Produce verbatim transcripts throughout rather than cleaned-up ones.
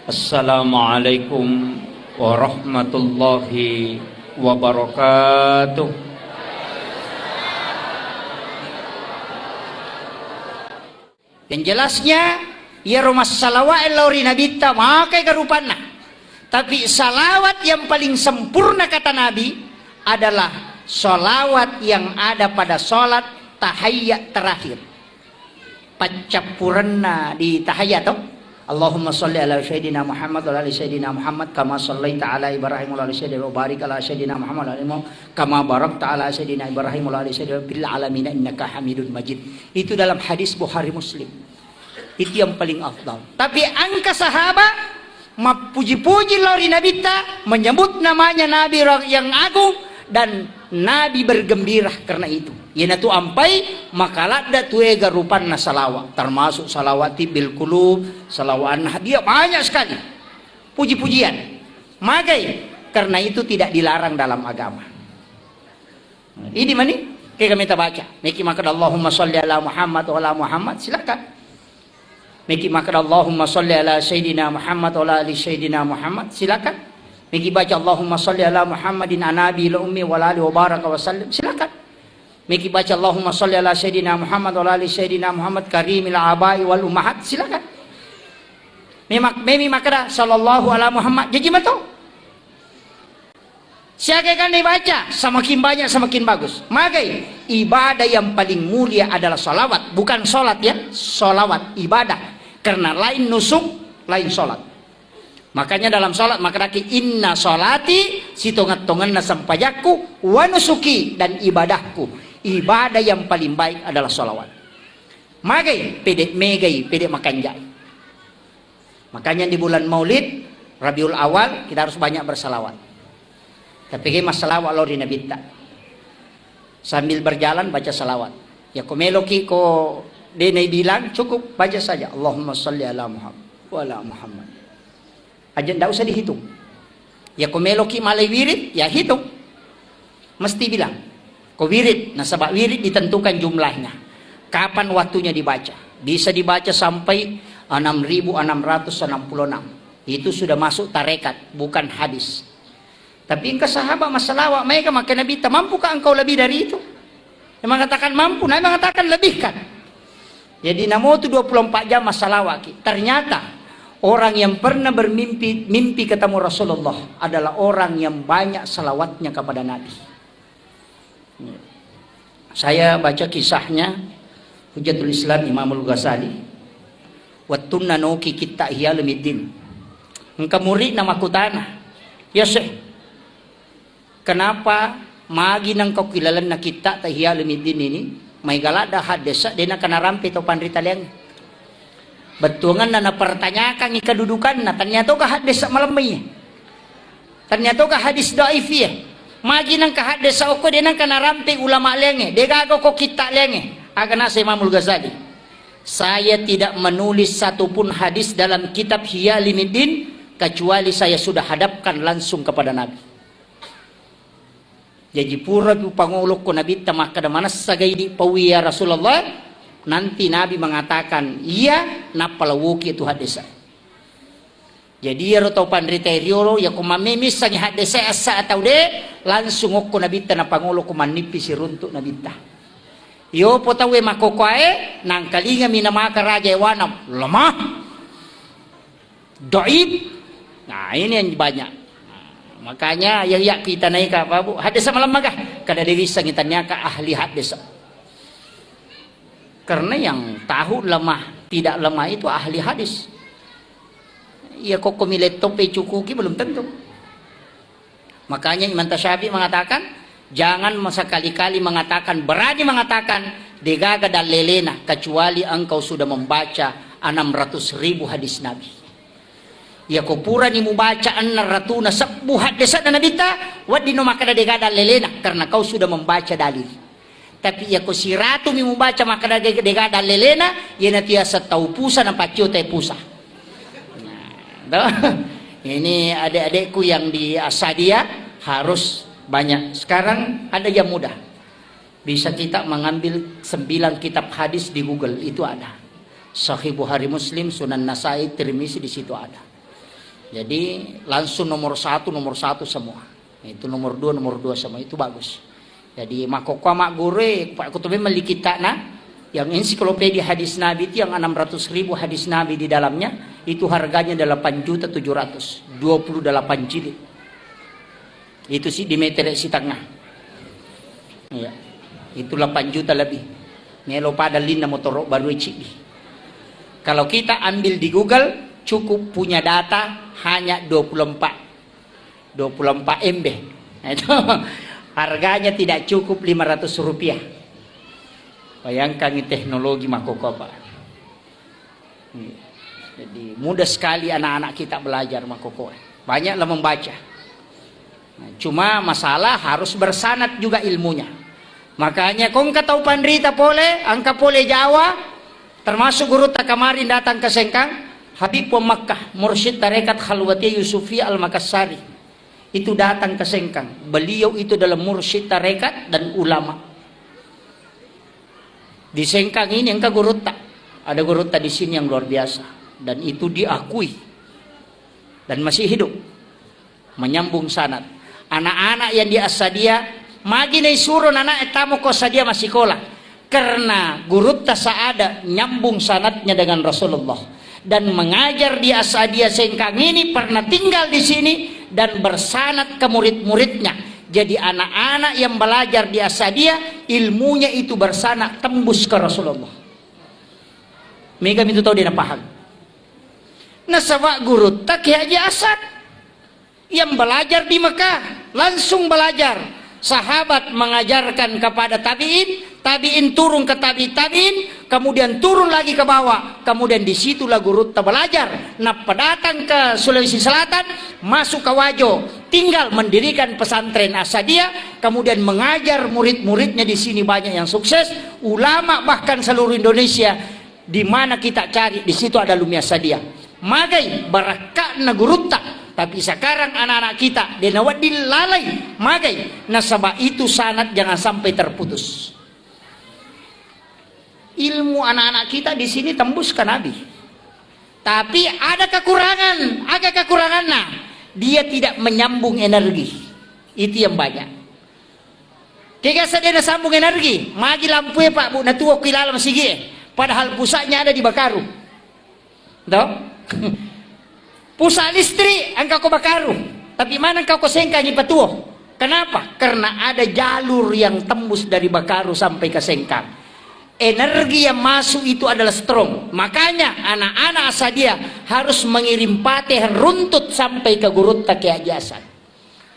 Assalamualaikum warahmatullahi wabarakatuh. Yang jelasnya, iyaro massalawae lao ri Nabitta, maega rupanna. Tapi salawat yang paling sempurna, kata Nabi, adalah salawat yang ada pada salat tahiyat terakhir. Paccappurenna di tahiyat, to? Allahumma salli ala Sayyidina Muhammad wa ala ali Sayyidina Muhammad kama sallaita ala Ibrahim wa ala ali Sayyidina wa barik ala Sayyidina Muhammad wa ala ali Muhammad kama barakta ala Sayyidina Ibrahim wa ala ali Sayyidina fil alamin innaka Hamidun Majid. Itu dalam hadis Bukhari Muslim. Itu yang paling afdal. Tapi engka sahabat mappuji-puji lao ri Nabitta, menyebut namanya Nabi yang agung, dan Nabi bergembira karena itu. Iyanatu ampai makaladda tuega rupanna salawat, termasuk salawat tibbil qulub, salawat an-nahdiyah, banyak sekali puji-pujian. Magai, karena itu tidak dilarang dalam agama. Idi mani, kega meta baca. Meki makkeda Allahumma salli ala Muhammad wa ala Muhammad, silakan. Meki makkeda Allahumma salli ala Sayyidina Muhammad wa ala ali Sayyidina Muhammad, silakan. Meki baca Allahumma salli ala Muhammadin anabi la ummi wa ala ali wa baraka wa sallim, silakan. Meki baca Allahumma salli ala Sayyidina Muhammad wa ala ali Sayyidina Muhammad karimil abai wal ummahat, silakan. Memak-, memi makkeda sallallahu ala Muhammad, jaji mato. Siaga kan dibaca, semakin banyak semakin bagus. Magai, ibadah yang paling mulia adalah salawat, bukan salat ya, salawat, ibadah. Karena lain nusuk, lain salat. Makanya dalam salat makkedaki inna salati, sitongeng-tongenna sempajakku, wa nusuki, dan ibadahku. Ibadah yang paling baik adalah salawat. Magai, pede megai, pede makanjai. Makanya di bulan Maulid, Rabiul Awal, kita harus banyak bersalawat. Tapi kayak masalawat lo ri Nabitta. Sambil berjalan baca salawat. Ya ko meloki ko denai bilang, cukup baca saja Allahumma salli ala Muhammad wa ala Muhammad. Aja ndak usah dihitung. Ya ko meloki malai wirid, ya hitung. Mesti bilang, ko wirid, nasaba wirid ditentukan jumlahnya. Kapan waktunya dibaca? Bisa dibaca sampai enam ribu enam ratus enam puluh enam. Itu sudah masuk tarekat, bukan hadis. Tapi engka sahabat masalawat, maega makkeda Nabitta, mampukah engkau lebih dari itu? Dia mengatakan mampu, Nabi mengatakan lebihkan. Jadi namotu dua puluh empat jam masalawat ki. Ternyata orang yang pernah bermimpi, mimpi ketemu Rasulullah adalah orang yang banyak salawatnya kepada Nabi. Saya baca kisahnya Hujjatul Islam Imamul Ghazali. Wettunna noki kitta Ihya Ulumuddin. Engka muridna makkutana, "Ya Syekh, kenapa magi nengka kilalenna kitta ta Ihya Ulumuddin ini? Maega ladda haddesa de naka narampe to panrita liang." Bettuangenna napertanyakangngi kedudukanna, tania toga haddesa malemmai. Tania toga hadis dhaif iya. Magi nengka haddesa okko de nengka narampe ulama liangnge, de gaga ko kitta liangnge. Aga nasa Imamul Ghazali, "Saya tidak menulis satupun hadis dalam kitab Ihya Ulumuddin kecuali saya sudah hadapkan langsung kepada Nabi." Jaji purapi upangolokko Nabitta makkeda, "Manessa gaidi paui ya Rasulullah, nanti Nabi mengatakan iya, nappa lawoki itu haddesa." Jadi iyaro tau panrita riolo, yako mamme missengi haddesa assa atau de, langsung okko Nabitta napangolokko mannippi siruntuk Nabitta. Yopo tauwe makkokoae, nangkalingami namaka raja ewanam, lemah. Dhaif. Nah, ini yang banyak. Nah, makanya ya, ya kita naik apa, Bu? Haddesa malemma kah? Kada dewi sangi taniaka ahli haddesa. Karena yang tahu lemah tidak lemah itu ahli hadis. Ya kok komi laptop e cukuki belum tentu. Makanya Imam Tasyafi mengatakan, jangan sekali-kali mengatakan, berani mengatakan, degaga dallelena, kecuali engkau sudah membaca enam ratus ribu hadis Nabi. Yako purani mubaca enam ratus na sebbu haddesana Nabitta, wedding no makkeda degaga dallelena, karena kau sudah membaca dalil. Tapi yako siratumi mubaca makkeda de-, degaga dallelena, iyanatu yaseng tau pusa napaccio te pusa. Nah, toh. Ini adik-adikku yang di Asadia harus banyak. Sekarang ada yang mudah. Bisa kita mengambil sembilan kitab hadis di Google, itu ada. Sahih Bukhari, Muslim, Sunan Nasai, Tirmizi, di situ ada. Jadi langsung nomor satu, nomor satu semua. Itu nomor dua, nomor dua semua. Itu bagus. Jadi makkokkoe magguru e, Pak, ko to memang likittana, yang ensiklopedia hadis Nabi itu yang enam ratus ribu hadis Nabi di dalamnya, itu harganya delapan juta tujuh ratus, dua puluh delapan jilid. Itu sih di meter setengah. Iya. Itu delapan juta lebih. Melo pada linna motoro baru cidi. Kalau kita ambil di Google, cukup punya data hanya dua puluh empat. dua puluh empat M B. Nah, itu harganya tidak cukup lima ratus rupiah. Bayangkan ini teknologi makkokkoe, Pak. Iya. Jadi mudah sekali anak-anak kita belajar makkokkoe. Banyaklah membaca. Nah, cuma masalah harus bersanad juga ilmunya. Makanya ko engka tau panrita pole, engka pole Jawa, termasuk gurutta kemarin datang ke Sengkang, Habib Puang Makkah, mursyid tarekat Khalwatiyah Yusufiyah Al-Makassari. Itu datang ke Sengkang. Beliau itu adalah mursyid tarekat dan ulama. Di Sengkang ini engka gurutta. Ada gurutta di sini yang luar biasa. Dan itu diakui. Dan masih hidup. Menyambung sanad. Anak-anak yang di Asadia, magi naisuro nana e tamo ko Asadia massikola. Karena gurutta Saada nyambung sanadnya dengan Rasulullah. Dan mengajar di Asadia Sengkang ini pernah tinggal di sini dan bersanad ke murid-muridnya. Jadi anak-anak yang belajar di Asadia, ilmunya itu bersanad tembus ke Rasulullah. Mega itu tau dia paham. Nasaba gurutta Kiai Haji Asad yang belajar di Mekah, langsung belajar. Sahabat mengajarkan kepada tabi'in, tabi'in turun ke tabi'in, tabi'in, kemudian turun lagi ke bawah, kemudian disitulah gurutta belajar. Nappa datang ke Sulawesi Selatan, masuk ke Wajo, tinggal mendirikan pesantren Asadia, kemudian mengajar murid-muridnya di sini banyak yang sukses, ulama bahkan seluruh Indonesia. Di mana kita cari, di situ ada Lumia Sadia. Magai barakka'na gurutta, tapi sekarang anak-anak kita de nawedding lalai. Magai nasaba itu sanad jangan sampai terputus. Ilmu anak-anak kita di sini tembus ke Nabi. Tapi ada kekurangan, ada kekurangannya. Dia tidak menyambung energi. Itu yang banyak. Kega sadena sambung energi, magi lampue, Pak, Bu, natuo ki laleng masigi e. Padahal pusatnya ada di Bakaru. Toh? Pusat listrik engka ko Bakaru, tapi mana engka ko Sengkang ipatuo. Kenapa? Karena ada jalur yang tembus dari Bakaru sampai ke Sengkang. Energi yang masuk itu adalah strong. Makanya anak-anak Asadia harus mengirim pateh runtut sampai ke gurutta Kiai Haji Asad.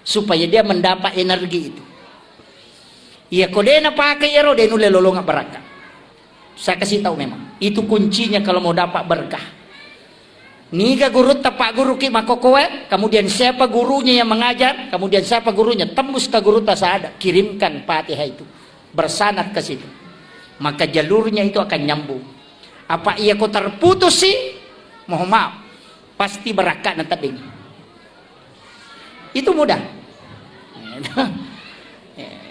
Supaya dia mendapat energi itu. Iya, ko de napakai ero, de nulle lolonga barakka. Saya kasih tahu memang. Itu kuncinya kalau mau dapat berkah. Niga gurutta, Pak Guru ki makokoe, kemudian siapa gurunya yang mengajar, kemudian siapa gurunya, tembus ke gurutta Saada, kirimkan Fatihah itu. Bersanad ke situ. Maka jalurnya itu akan nyambung. Apa iya ko terputus sih? Mohon maaf. Pasti barakka na tedding. Itu mudah.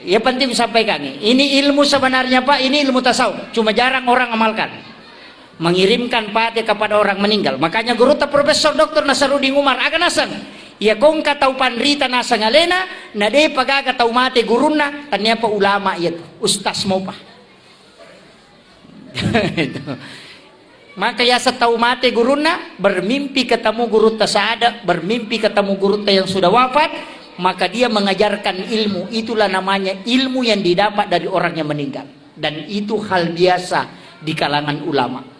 Ya, penting disampaikan. Ini ilmu sebenarnya, Pak, ini ilmu tasawuf. Cuma jarang orang amalkan. Mengirimkan pate kepada orang meninggal. Makanya gurutta Profesor Doktor Nasaruddin Umar, aga naseng. Iya ko engka tau panrita naseng alena, na depa gaga tau mate gurunna, taniapa ulama iya tu, ustaz mopa. Itu. Maka yaseng tau mate gurunna, bermimpi ketemu gurutta Saada, bermimpi ketemu gurutta yang sudah wafat, maka dia mengajarkan ilmu. Itulah namanya ilmu yang didapat dari orang yang meninggal. Dan itu hal biasa di kalangan ulama.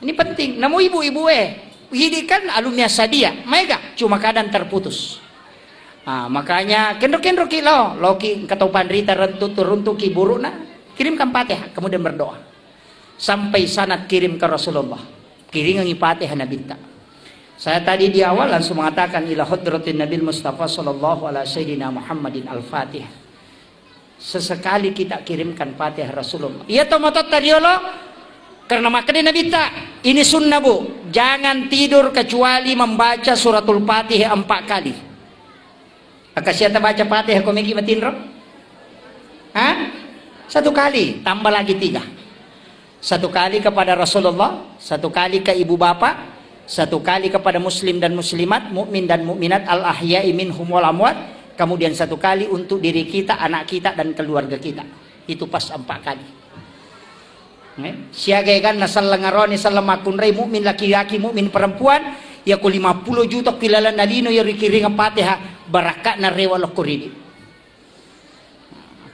Ini penting. Namu ibu-ibu e, ini kan alumni Asadia, maega cuma kadang terputus. Ah, makanya kenro-kenro ki lo, loki engka tau panrita rentu turuntu ki burukna, kirimkan Fatihah, kemudian berdoa. Sampai sanad kirim ke Rasulullah. Kiringangi Fatihah Nabitta. Saya tadi di awal langsung mengatakan ila hadratin Nabil Mustafa sallallahu ala sayyidina Muhammadin al-Fatihah. Sesekali kita kirimkan Fatihah Rasulullah. Iya to matotta riolo, karena makkeda Nabitta, ini sunnah, Bu, jangan tidur kecuali membaca suratul Fatihah empat kali. Akasiata baca Fatihah ko megi matinro? Hah? Satu kali, tambah lagi tiga. Satu kali kepada Rasulullah, satu kali ke ibu bapak, Satu kali kepada muslim dan muslimat, mukmin dan mukminat, al-ahya'i minhum wal amwat, kemudian satu kali untuk diri kita, anak kita, dan keluarga kita. Itu pas empat kali. Eh, siaga eganna selleng aroni, selleng makkunrai, mukmin laki-laki, mukmin perempuan, yako lima puluh juta kilalanna lino, ya rikiringeng Fatihah, barakka'na rewa lokko ridi.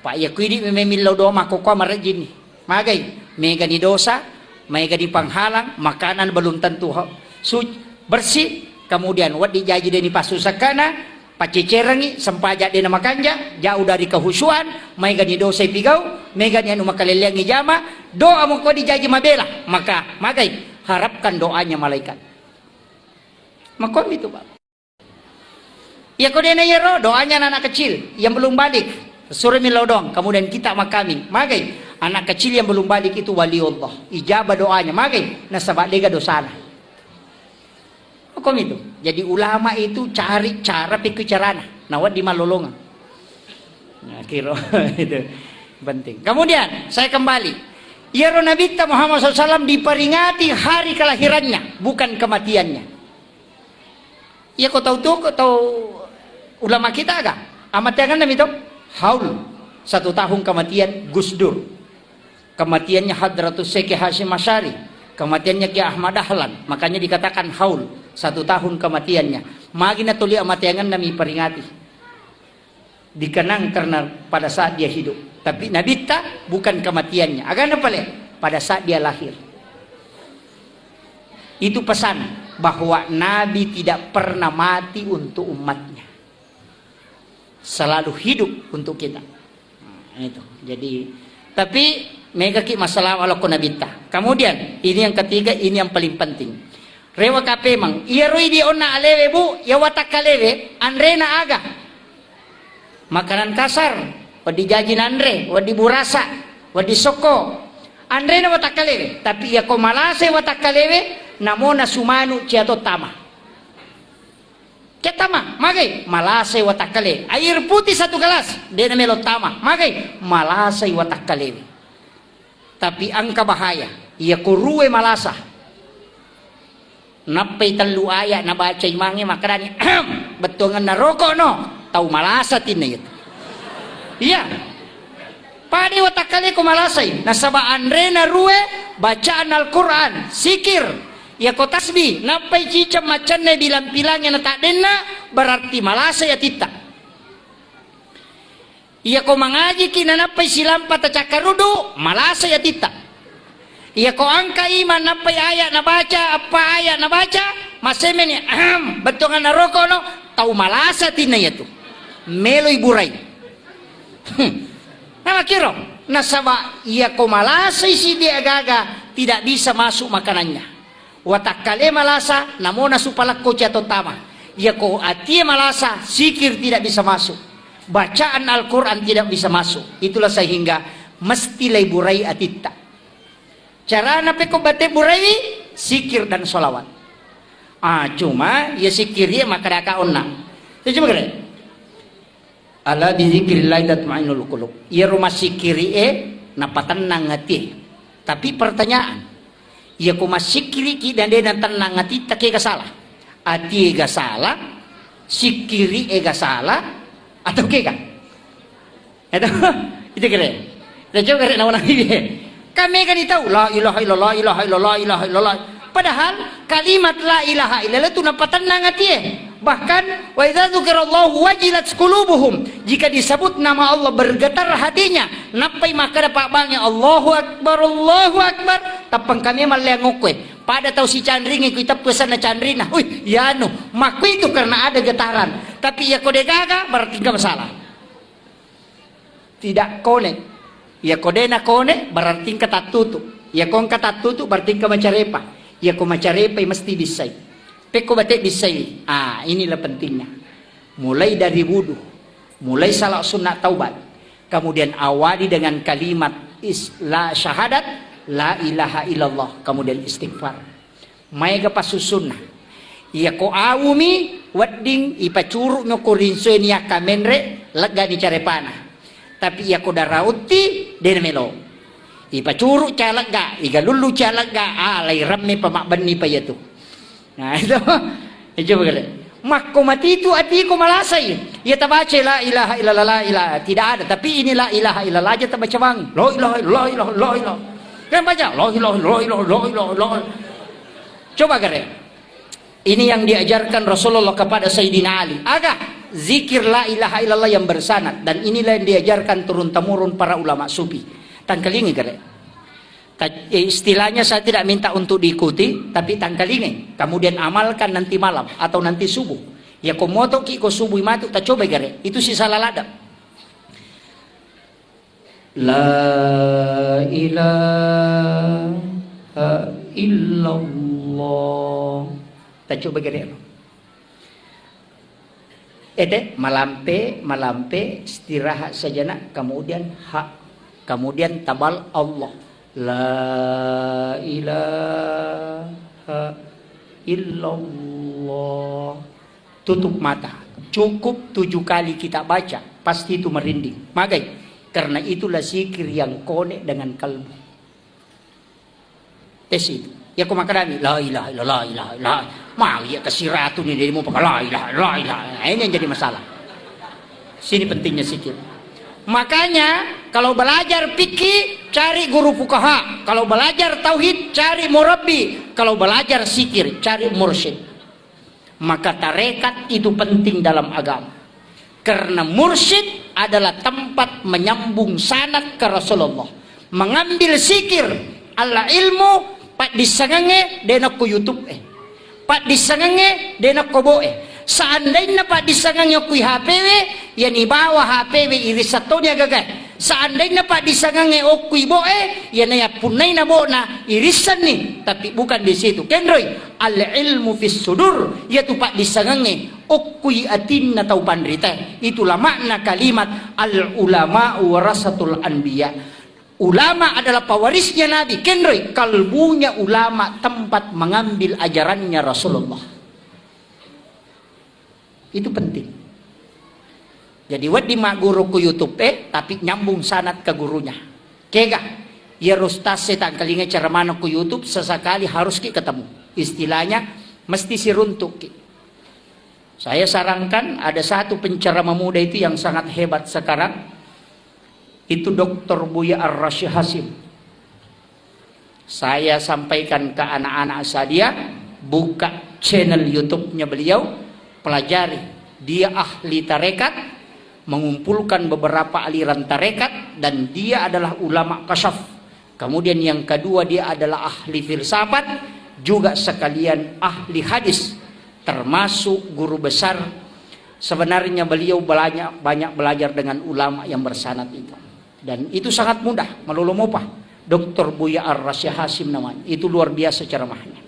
Pa iya ku idi memeng millau doa makkokkoe marejjinni. Magai, megani dosa, megani penghalang, makanan belum tentu ho-, suci, bersih, kemudian wedding jaji deni passusakkana, paccecerengi, sempaja dena makanja, jauh dari kehusuan, megani dosa ipigau, megani anu makalelleangi jama, doa mengko dijaji mabela, maka magai, harapkan doanya malaikat. Makomi tu, Pak. Iya ko dena iyaro, doanya anak kecil yang belum balik, suro millau doang, kemudian kita makami. Magai, anak kecil yang belum balik itu wali Allah. Ijabah doanya, magai, nasaba dega dosana. Hukum itu. Jadi ulama itu cari cara pikir carana. Nah, wedding malolongang. Nah, kiro itu penting. Kemudian saya kembali. Iyaro Nabitta Muhammad sallallahu alaihi wasallam diperingati hari kelahirannya, bukan kematiannya. Iya ko tau tu, ko tau ulama kita aga? Amateangan nami to? Haul. Satu tahun kematian Gus Dur. Kematiannya Hadratus Syekh Hasyim Asy'ari. Kematiannya Kiai Ahmad Dahlan. Makanya dikatakan haul. Satu tahun kematiannya. Magi na tuli amateangan nami peringati. Dikenang karena pada saat dia hidup. Tapi Nabitta bukan kematiannya. Agana pale? Pada saat dia lahir. Itu pesan bahwa Nabi tidak pernah mati untuk umatnya. Selalu hidup untuk kita. Nah, itu. Jadi, tapi megaki masalah walokko Nabitta. Kemudian, ini yang ketiga, ini yang paling penting. Rewa kapemang, iyaro idi onna alewe, Bu, ya watakkalewe, anrena aga? Makanan kasar, wedding jaji nanre, wedding burasa, wedding sokko. Anrena watakkalewe, tapi iya ko malasai watakkalewe, namona sumanu cia to tama. Cia tama, magai, malasai watakkale. Air putih satu gelas, dena melo tama, magai, malasai watakkalewe. Tapi engka bahaya, iya ko rue malasa. Nappai tellu ayat nabaca imangnge makkedani, "Ahem, bettuangenna rokok no." Tau malasa tinna iyatu. Iya. Pada watakkale ko malasai, nasaba anrena rue bacaan Al-Quran, sikir, iya ko tasbih, nappai ciceng macenne bilang-pilangnge na taddenna, berarti malasai atitta. Iya ko mangajiki nanappai silampa tacakkaruddu, malasai atitta. Iya ko angka iman nappai ayat nabaca, eppa ayat nabaca, masemeni, ahem, bettuanganna rokok no, tau malasa tinna iyatu. Meloi burai. Hmm. Namakiro, nasaba iya ko malasai siddi agaga, tidak bisa masuk makanannya. Watakkale malasa, namona supalakko cia to tama. Iya ko atie malasa, sikir tidak bisa masuk. Bacaan Al-Quran tidak bisa masuk. Itulah sehingga mesti laiburai atitta. Carana pekko bate buraiwi, sikir dan sholawat. Ah, cuma iya sikir iya makkadaka onna. Saya coba kira. Ala bizikrillahi tatmainnul qulub. Iyaro massikkiri'e napatennang atie. Tapi pertanyaan, iya ko massikkiriki dan de natennang atitta, kega salah? Atie ga salah, sikkiri'e ga salah, atau kega? Itu, itu kira. Kita coba kira nawana ini. Kan mega ni tau, la ilaha illallah, ilaha illallah, ilaha illallah. Padahal kalimat la ilaha illallah itu napatennang atie. Bahkan, wa idza dzukirallahu wajilat qulubuhum. Jika disebut nama Allah, bergetar hatinya. Nappai makkeda pabbangnge, "Allahu Akbar, Allahu Akbar." Tappang kami malleang okkoe. Pada tau sicanringi ku iteppu sanna canrina. Wih, yanu. Makku itu karena ada getaran. Tapi iya ko degaga, berarti engka masalah. Tidak connect. Iya ko de na connect, berarti engka tattutu. Iya ko engka tattutu, berarti engka macarepa. Iya ko macarepa, mesti bissai. Pekko bate bissai. Ah, inilah pentingnya. Mulai dari wudu, mulai salat sunat taubat, kemudian awali dengan kalimat is-, la syahadat, la ilaha illallah, kemudian istighfar. Maega passussunna. Iya ko awumi wedding ipacuru'mi ko rinsoe ni akka menre, leggani carepana. Tapi iya ko dara utti, dena melo. Ipacuru ca legga, igalullu ca legga, ah, lai remme pa mabbenni pa iyatu. Nah, itu. Eh, coba kalian. Makko matitu atiku malasai. Ya tabaca la ilaha illallah, la ilaha. Tidak ada. Tapi ini la ilaha illallah aja tabaca bang. La ilaha illallah, la ilaha. Kan baca la ilaha illallah, la ilaha, la ilaha. Coba kalian. Ini yang diajarkan Rasulullah kepada Sayyidina Ali. Aga zikir la ilaha illallah yang bersanad, dan inilah yang diajarkan turun temurun para ulama sufi. Tangkalingi kalian. Ta-, eh, istilahnya saya tidak minta untuk diikuti, tapi tangkalingai, kemudian amalkan nanti malam atau nanti subuh. Ya, ko motoki ko subuh matu, ta coba gare. Itu sisala ladang. La ilaha illallah. Ta coba gare. Ete, malampe, malampe, istirahat sejenak, kemudian ha, kemudian tabal Allah. La ilaha illallah. Tutup mata. Cukup tujuh kali kita baca, pasti itu merinding. Magai? Karena itulah zikir yang konek dengan kalbu. Tes itu. Ya, ko makkadami, la ilaha illallah, la ilaha illallah. Mau ya ke siratu ni, dia mau pakai la ilaha, la ilaha. Nah, ini yang jadi masalah. Sini pentingnya zikir. Makanya, kalau belajar fikih, cari guru fukaha. Kalau belajar tauhid, cari murabbi. Kalau belajar zikir, cari mursyid. Maka tarekat itu penting dalam agama. Karena mursyid adalah tempat menyambung sanad ke Rasulullah. Mengambil zikir, ala ilmu, paddissengengnge, de nakko YouTube e. Paddissengengnge, de nakko bo e. Seandainna paddissengengnge okko H P W, yani bawa H P W irisatoni agaga. Seandainna paddissengengnge okko ibo e, yana yappunnai na bo na irissenni. Tapi bukan di situ. Kenroi, al ilmu fis sudur, yatu paddissengengnge okkui atinna tau panrita. Itulah makna kalimat al ulama warasatul anbiya. Ulama adalah pewarisnya Nabi. Kenroi, kalbunya ulama tempat mengambil ajarannya Rasulullah. Itu penting. Jadi, wedding magguru ku YouTube e, tapi nyambung sanad ke gurunya. Kega? Iya, ustaz, saya tangkalinga ceramah ku YouTube, sesekali harus ki ketemu. Istilahnya, mesti siruntuk ki. Saya sarankan ada satu penceramah muda itu yang sangat hebat sekarang. Itu doktor Buya Ar-Rasyid Hasyim. Saya sampaikan ke anak-anak Asadia, buka channel YouTube-nya beliau, pelajari. Dia ahli tarekat, mengumpulkan beberapa aliran tarekat, dan dia adalah ulama kasyaf. Kemudian yang kedua, dia adalah ahli filsafat, juga sekalian ahli hadis, termasuk guru besar. Sebenarnya beliau banyak, banyak belajar dengan ulama yang bersanad itu. Dan itu sangat mudah, malolo mopa. doktor Buya Ar-Rasyid Hasyim namanya. Itu luar biasa ceramahnya.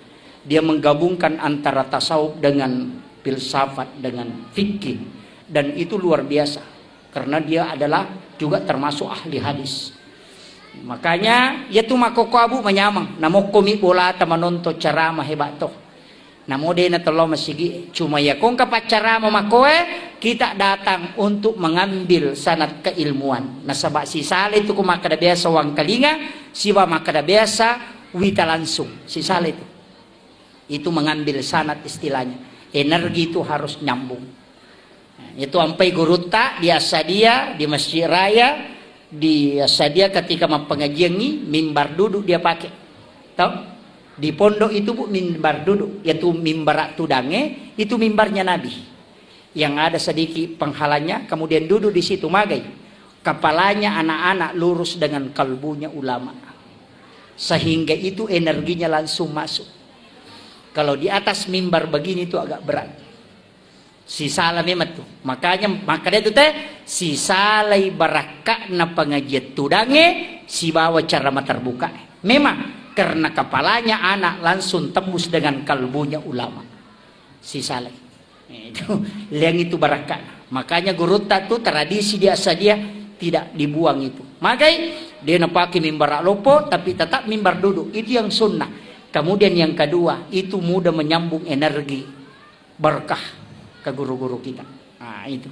Dia menggabungkan antara tasawuf dengan filsafat, dengan fikih. Dan itu luar biasa. Karena dia adalah juga termasuk ahli hadis. Makanya, iya tu makkokko abu manyameng. Namokko mi bolata manonton ceramah hebat toh. Namo de' natello masigi, cuma iya ko engka paccarama makkoe, kita datang untuk mengambil sanad keilmuan. Nasaba sisala itu ko makkeda biasa wangkalinga, siba makkeda biasa wita langsung. Sisala itu. Itu mengambil sanad istilahnya. Energi itu harus nyambung. Itu ampai gurutta di Assadia, di Masjid Raya, di Assadia ketika mappengajiangngi, mimbar duduk dia pakai. Tau? Di pondok itu, Bu, mimbar duduk. Yaitu mimbar tudange, itu mimbarnya Nabi. Yang ada sedikit penghalangnya, kemudian duduk di situ, magai. Kepalanya anak-anak lurus dengan kalbunya ulama. Sehingga itu energinya langsung masuk. Kalau di atas mimbar begini itu agak berat. Sisala memang tu. Makanya, makkeda tu te, sisalai barakka'na pengajian tudange sibawa ceramah terbuka. Memang, karena kepalanya anak langsung tembus dengan kalbunya ulama. Sisalai. Eh, itu, liang itu barakka'na. Makanya gurutta tu tradisi di Assadia tidak dibuang itu. Magai, de' napake mimbar loppo, tapi tetap mimbar duduk. Itu yang sunnah. Kemudian yang kedua, itu mudah menyambung energi. Berkah ke guru-guru kita. Nah, itu.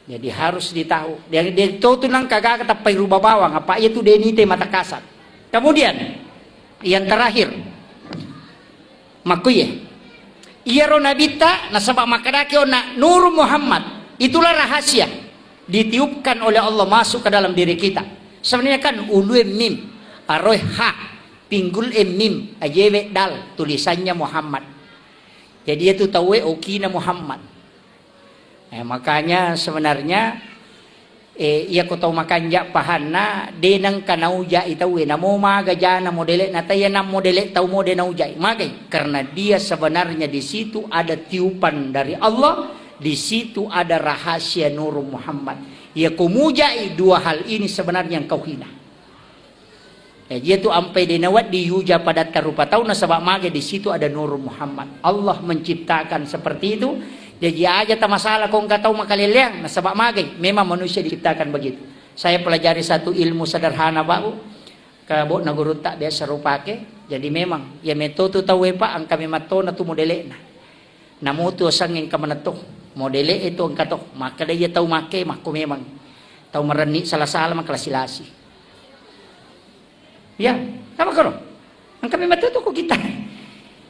Jadi harus ditahu. Dia, dia tahu tu nang kagak tappai ruba bawang, apa iya tu de' nite mata kasar. Kemudian, yang terakhir, Makkuye. Iyaro nabitta nasaba makkadaki onna Nurun Muhammad. Itulah rahasia ditiupkan oleh Allah masuk ke dalam diri kita. Sebenarnya kan ulue mim, aroe ha, pinggul e mim, ajewe dal, tulisannya Muhammad. Jadi itu tauwe okina Muhammad. Eh, makanya sebenarnya, eh, iya ko tau makanja pahanna, de nengka nauja'i tauwe, namo maga jana modele'na, taiya nang modele tau mo de nauja'i. Magai? Karena dia sebenarnya di situ ada tiupan dari Allah, di situ ada rahasia Nurun Muhammad. Iya ko muja'i dua hal ini sebenarnya engkau hina. Jaji, iyatu ampai de nawedding yuja padatta rupa tau, nasaba magai? Di situ ada Nurun Muhammad. Allah menciptakan seperti itu. Jaji, aja tamasalah ko engka tau makaleleang, nasaba magai? Memang manusia diciptakan begitu. Saya pelajari satu ilmu sederhana, Pak, Bu. Ke bokna gurutta biasa rupake. Jadi, memang, iya metotu tauwe, Pak, engka memang tona tu modele'na. Namutu asengnge engka manetto, modele'e tu engka to, makkeda iya tau makke makko memang. Tau marenni sala-sala makkalasi-lasi. Iya, apa koro? Engka memang to ko kita.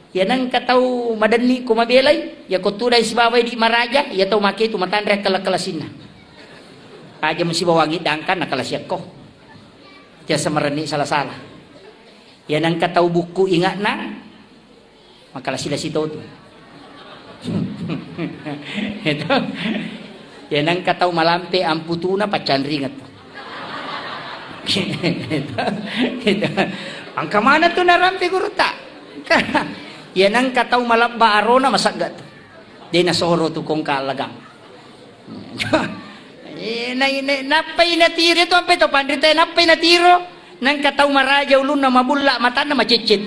Iya nengka tau madenni ko mabelai, iya ko tudai sibawa idi maraja, iya tau makke tu matanre kala-kalasinna. Aja musibawangi dangkan nakalasiakko. Jasa marenni sala-sala. Iya nengka tau bukku inga'na, Makkalasi-lasi to tu. Itu. Ya nengka tau malampe amputuna paccanringeng tu. Itu. Itu. Engka mana tu narampe gurutta? Ya nengka tau malebba arona masegga tu. De nasoro tu kongka allagang. Eh, na-, na-, nappai natiro tu ampe to panrita, nappai natiro. Nengka tau maraja ulunna, mabulla matanna, maceccet.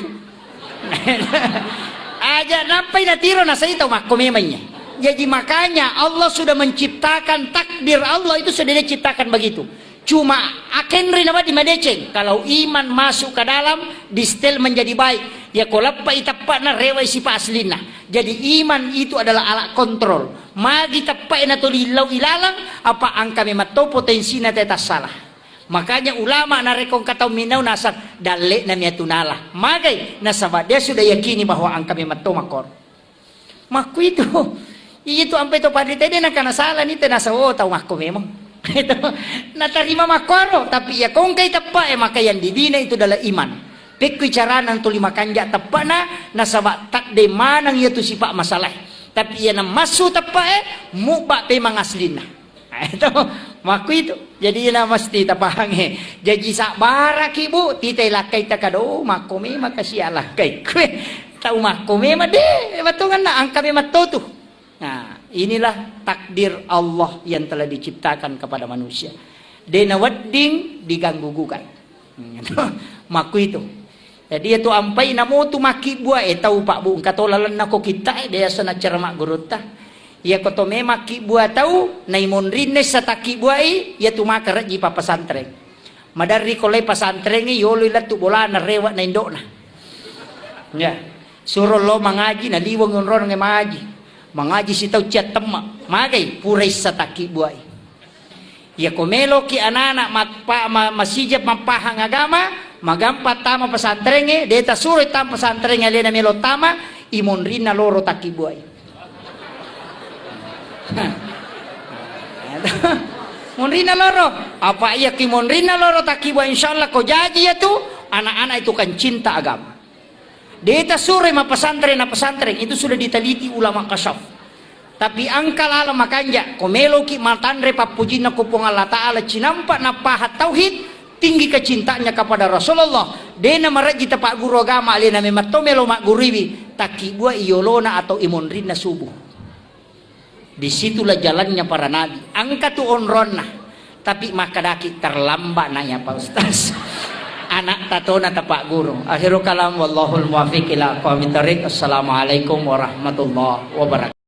Aja nappai natiro, nasai tau makko memangnya. Jadi makanya Allah sudah menciptakan, takdir Allah itu sudah diciptakan begitu. Cuma akenri na wedding madeceng. Kalau iman masuk ke dalam, distel menjadi baik. Ya ko leppai teppana, rewai sifat aslinna. Jadi iman itu adalah alat kontrol. Magi teppae natoli lau ilalang, apa engka memang to potensina teta salah. Makanya ulama narekko engka tau minau nasang, dalle'na miatu nala. Magai? Nasaba dia sudah yakini bahwa engka memang to makkoro. Makkuitu. Iya tu ampe to panrita de nakana sala ni, tena sawo tau makko memang. Itu. Natarima makkoro, tapi iya ko engkai teppae, maka yang dibina itu adalah iman. Pekkui carana tuli makanja teppana, nasaba tadde maneng iya tu sipa masalah. Tapi iya namassu teppae, mubba pemang aslinna. Itu, makkuitu. Jadi, na mesti tapahangngi. Jaji, sabbaraki, Bu, titai lakkai takado, makko memang kasi alakkai. Kue, tau makko memang de, batonganna engka memang to tu. Nah, inilah takdir Allah yang telah diciptakan kepada manusia. De nawedding diganggu gugat. Makkuitu. Jadi, iya tu ampai namotu makkibbuae tau, Pak, Bu, engka to lalenna ko kitta e, biasa nacara maggurutta. Iya ko to memang kibbua tau, naimonrinna issa takkibbuai, iya tu maka rejji pappasantreng. Maderri ko lai pasantrengnge, yoloi lettu bolana, rewe na indo'na. Ya. Suro lo mangaji, naliweng onrong mangaji. Mangaji sitau ciattemme. Magai? Pura issa takkibbuai. Iya ko meloki anana mappa-, ma-, masija mappahang agama, magampa tama pesantrengnge, de tasuroi tama pesantrengnge alena melo tama, imonrinna loro takkibbuai. Monrinna loro, apa iya ki monrinna loro takkibbuai, insyaallah ko jaji iya tu, anak-anak itu kan cinta agama. De tasuroi mappesantren na pesantren, itu sudah diteliti ulama kasyaf. Tapi engka laleng makanja, ko meloki matanre pappujinna ko Puang Allah Ta'ala, cinampa napahang tauhid, tinggi kecintanya kepada Rasulullah, de namarejji tapagguru agama, alena memang to melo magguruiwi, takkibbuai yolona atau imonrinna subuh. Disitulah jalannya para nabi. Engka tu onronna. Tapi makkadaki terlambat nanya Pak Ustaz. Anak tatona tapak guru. Akhirul kalam, wallahul muwaffiq ila aqwamit thariq. Assalamualaikum warahmatullahi wabarakatuh.